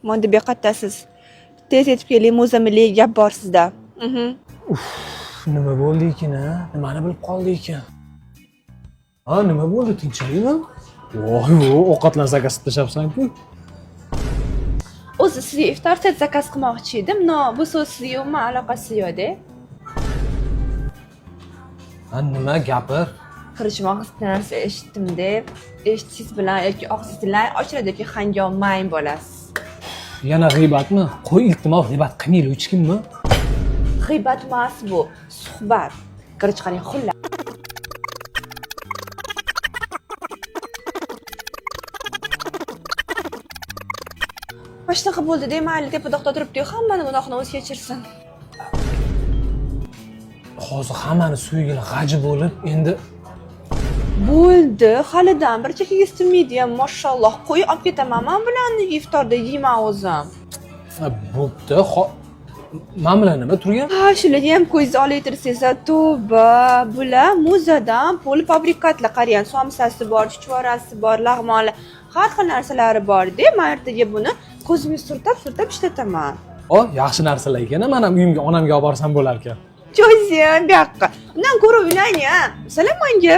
Mondibek, qayerdasiz? Tez yetib keling, mo'zamilli gap bor sizda. Nima bo'ldi ekan, a? Nimani bilib qoldi ekan? Ha, nima bo'ldi? Tinchlikmi? Voy, vo, ovqatlar zakaz qilib tashlabsan-ku. O'zi sizga iftor set zakaz qilmoqchi edim, но bu so'z sizga umuman aloqasi yo'q-da. Ha, nima gapir? Qirishmoq narsa eshitdim deb, eshitishingiz bilan yoki og'zingiz bilan ochiladi yoki hangomang bo'lasiz. Yana g'iybatmi? Qo'y, iltimos, g'iybat qilmaylik hech kimmi? G'iybat emas bu, suhbat. Короче, qarang, xullas. Mana shunaqa bo'ldi-da, mayli, tepada to'xtab turibdi-yu, hammani gunohini o'zi kechirsin. Hozir hammani suyugini g'aji bo'lib, endi Bo'ldi, halidan bir chekka tinmaydi ham, mashalloh. Qo'y, olib ketaman man bularni iftorda yeyman o'zim. Ha, bo'pti. Man bilan nima turgan? Ha, shularga ham ko'zingizni olaytirsangiz, tavba, bular muzadan полуфабрикат lar, qarang, somsasi bor, chuchvarasi bor, lag'monli, har xil narsalari bor-da. Man ertaga buni ko'zimga surtab surtab ishlataman. O, yaxshi narsalar ekan. Man ham uyimga onamga olib borsam bo'lar ekan. Jo'zim, bu yoqqa. Undan ko'ra uylaning, a. Masalan, manga.